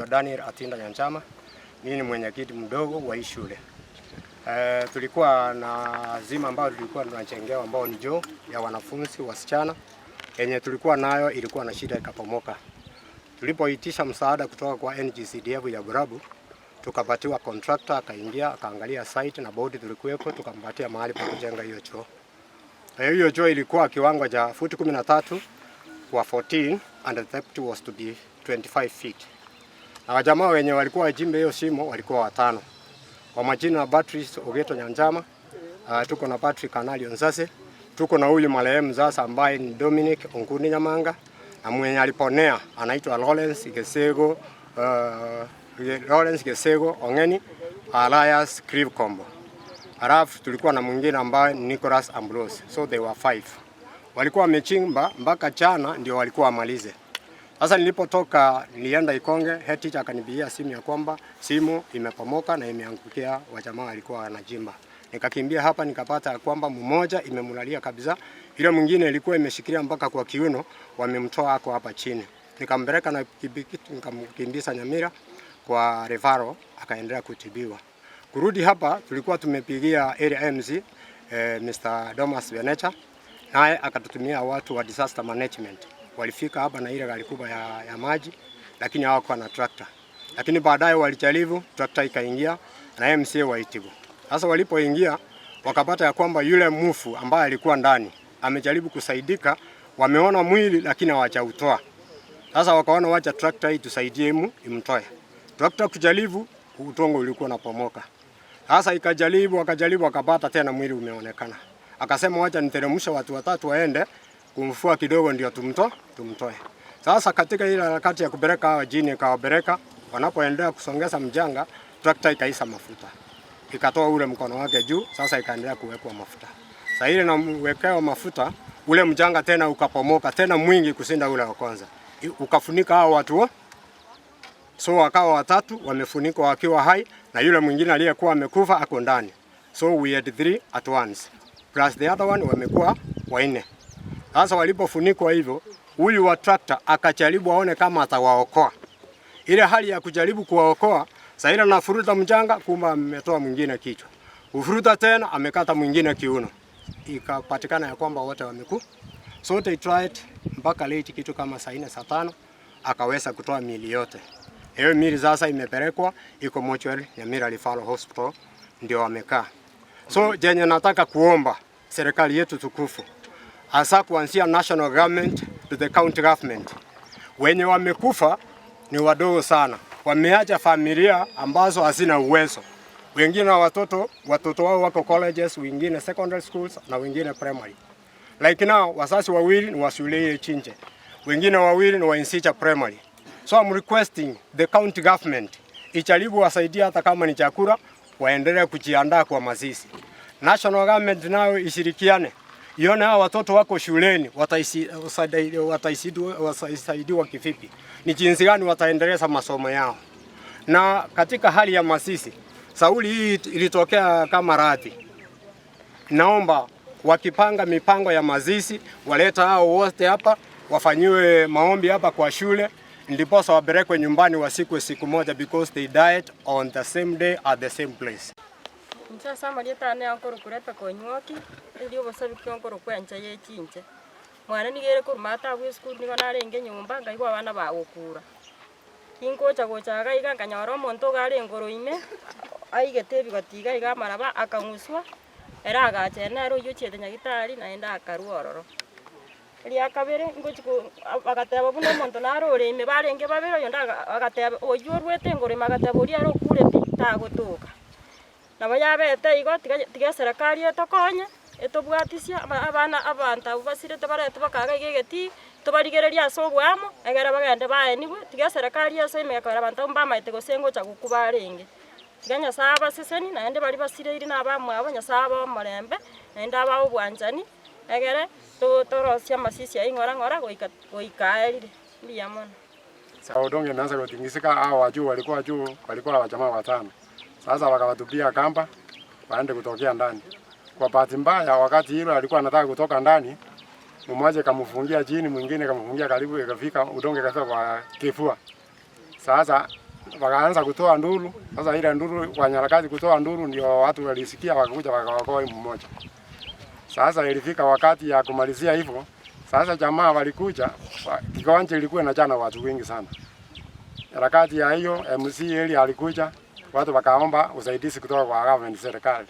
Naitwa Daniel Atinda Nyanchama. Mimi ni mwenyekiti mdogo wa hii shule. Tulikuwa na zima ambayo tulikuwa tunajengewa ambao ni choo ya wanafunzi wasichana yenye tulikuwa nayo ilikuwa na shida ikapomoka. Tulipoitisha msaada kutoka kwa NGCDF ya Borabu, tukapatiwa contractor akaingia akaangalia site na bodi tulikuwepo, tukampatia mahali pa kujenga hiyo choo. Hiyo choo ilikuwa kiwango cha futi 13 kwa 14 and the depth was to be 25 feet. Na wajamaa wenye walikuwa wachimbe hiyo shimo walikuwa watano. Kwa majina Patrice Ogeto Nyanjama, tuko na Patrick Kanali Onzase, tuko na huyu marehemu sasa ambaye ni Dominic Onguni Nyamanga na mwenye aliponea anaitwa Lawrence Gesego Ongeni alias Clive Kombo. Alafu tulikuwa na mwingine ambaye ni Nicholas Ambrose. So they were five. Walikuwa wamechimba mpaka jana ndio walikuwa wamalize. Sasa nilipotoka nilienda Ikonge, head teacher akanipigia simu ya kwamba simu imepomoka na imeangukia wajamaa walikuwa wanachimba. Nikakimbia hapa nikapata ya kwamba mmoja imemulalia kabisa, ile mwingine ilikuwa imeshikilia mpaka kwa kiuno, wamemtoa ako hapa chini. Nikampeleka na pikipiki nikamkimbiza Nyamira kwa referral, akaendelea kutibiwa. Kurudi hapa tulikuwa tumepigia area MC Mr. Thomas Benecha, naye akatutumia watu wa disaster management. Walifika hapa na ile gari kubwa ya maji, lakini hawakuwa na tractor. Lakini baadaye walijaribu, tractor ikaingia na MCA wa Itigo. Sasa walipoingia wakapata ya kwamba yule mufu ambaye alikuwa ndani amejaribu kusaidika, wameona mwili lakini hawajautoa. Sasa wakaona wacha tractor hii tusaidie imtoe. Tractor kujaribu, utongo ulikuwa unapomoka. Sasa ikajaribu, wakajaribu, wakapata tena mwili umeonekana. Akasema wacha niteremshe watu watatu waende kumfua kidogo ndio tumtoe. Sasa katika ile harakati ya kupeleka hawa jini ikawapeleka, wanapoendelea kusongeza mchanga, trakta ikaisa mafuta. Ikatoa ule mkono wake juu, sasa ikaendelea kuwekwa mafuta. Sasa ile namwekewa mafuta, ule mchanga tena ukapomoka tena mwingi kushinda ule wa kwanza. Ukafunika hao watu. So wakawa watatu wamefunikwa wakiwa hai na yule mwingine aliyekuwa amekufa ako ndani. So we had three at once. Plus the other one wamekuwa wanne. Sasa walipofunikwa hivyo, huyu wa tractor akajaribu aone kama atawaokoa. Ile hali ya kujaribu kuwaokoa, sasa ile anafuruta mchanga, kumbe ametoa mwingine kichwa. Ufuruta tena amekata mwingine kiuno. Ikapatikana ya kwamba wote wameku. So they tried mpaka late kitu kama saa 4 saa 5 akaweza kutoa miili yote. Hiyo miili sasa imepelekwa iko mortuary Nyamira Referral Hospital ndio wamekaa. So jenye nataka kuomba serikali yetu tukufu, hasa kuanzia national government to the county government, wenye wamekufa ni wadogo sana, wameacha familia ambazo hazina uwezo. Wengine watoto wao wako colleges, wengine secondary schools na wengine primary. Like now wazazi wawili ni wa shule Chinje, wengine wawili ni wa Insicha primary. So I'm requesting the county government ijaribu wasaidia hata kama ni chakula, waendelee kujiandaa kwa mazishi. National government nayo ishirikiane, ione hao watoto wako shuleni watasaidiwa kivipi, ni jinsi gani wataendeleza masomo yao. Na katika hali ya mazishi, sauli hii ilitokea kama radi. Naomba wakipanga mipango ya mazishi waleta hao wote hapa wafanyiwe maombi hapa kwa shule, ndiposa wapelekwe nyumbani wasikwe siku moja, because they died on the same day at the same place. Inche ase amarieta ane ankorokwa konywoki, erio obosabi nkorokwa enche ya echinche. Mwana nigo ere korwa maate esukuru nigo narenge nyomba nkaigwa abana bagokura. Kingocha gocha iga iga nkanyora omonto iga are engoro ime, aigete ebigoti iga iga amaraba akang'uswa, ere agacha ere nere oywo ochiete nyagetari naende akarwa ororo. Eria kabere ngochi ko bagateba buna omonto naro ore ime barenge babere oyonde agateba oywo orwete engoro ime agateba oria ere okure pi tagotoka. Nabo yabete igo tiga tiga eserekari etokonye, etobwatisia abana abanto abwo basirete barete bakaga iga egetii, tobarigereria ase oboamo, egere bagende baeniwe, tiga eserekari ase ime ekero abanto mbamaete gose ngocha gokwa barenge. Tiga Nyasaye abaseseni, naende baria basireire na abamwabo Nyasaye abae omorembe, naende abae obwanchani, egere torosie amasisi aywo ng'ora ng'ora goika goika aerire, mbuya mono. Sasa udongo imeanza kutingisika, hao wa juu walikuwa juu, walikuwa wajamaa watano. Sasa wakawatupia kamba waende kutokea ndani. Kwa bahati mbaya, wakati ile alikuwa anataka kutoka ndani, mmoja kamfungia chini, mwingine kamfungia karibu, ikafika udongo ikafika kwa kifua. Sasa Wakaanza kutoa nduru. Sasa ile nduru kwa harakati kutoa nduru ndio watu walisikia, wakakuja wakaokoa mmoja. Sasa ilifika wakati ya kumalizia hivyo. Sasa jamaa walikuja, kiwanja ilikuwa inajaa na watu wengi sana. Harakati ya hiyo MC eli alikuja, watu wakaomba usaidizi kutoka kwa government, serikali.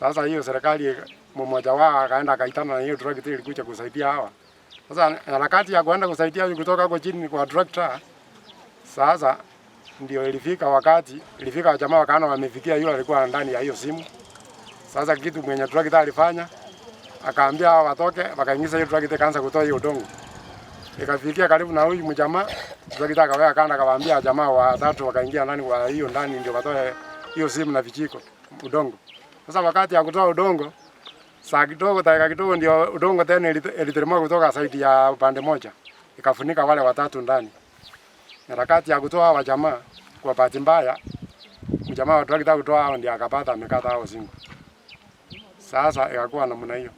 Sasa hiyo serikali, mmoja wao akaenda akaitana na hiyo tractor ilikuja kusaidia hawa. Sasa harakati ya kuenda kusaidia huyu kutoka huko chini kwa tractor, sasa ndio ilifika wakati, ilifika jamaa wakaona wamefikia yule alikuwa ndani ya hiyo simu. Sasa kitu mwenye tractor alifanya, akaambia hao watoke, wakaingiza hiyo tractor, kaanza kutoa hiyo udongo. Ikafikia karibu na huyu mjamaa, tractor akaweka kando, akawaambia jamaa watatu wakaingia ndani kwa hiyo ndani ndio watoe hiyo simu na vijiko udongo. Sasa wakati ya kutoa udongo, saa kidogo, dakika kidogo ndio udongo tena iliteremka kutoka side ya upande moja, ikafunika wale watatu ndani. Harakati ya kutoa hawa jamaa, kwa bahati mbaya mjamaa wa tractor kutoa hao ndio akapata amekata hao shingo. Sasa ikakuwa namna hiyo.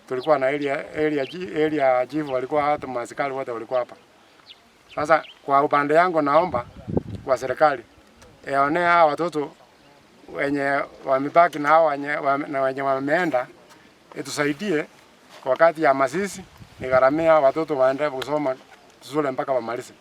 Tulikuwa na area chief, walikuwa hata maaskari wote walikuwa hapa. Sasa kwa upande yangu naomba kwa serikali eone hawa watoto wenye wamebaki na hao wenye na wenye wameenda, itusaidie kwa wakati ya mazishi, nigharamia watoto waende kusoma shule mpaka wamalize.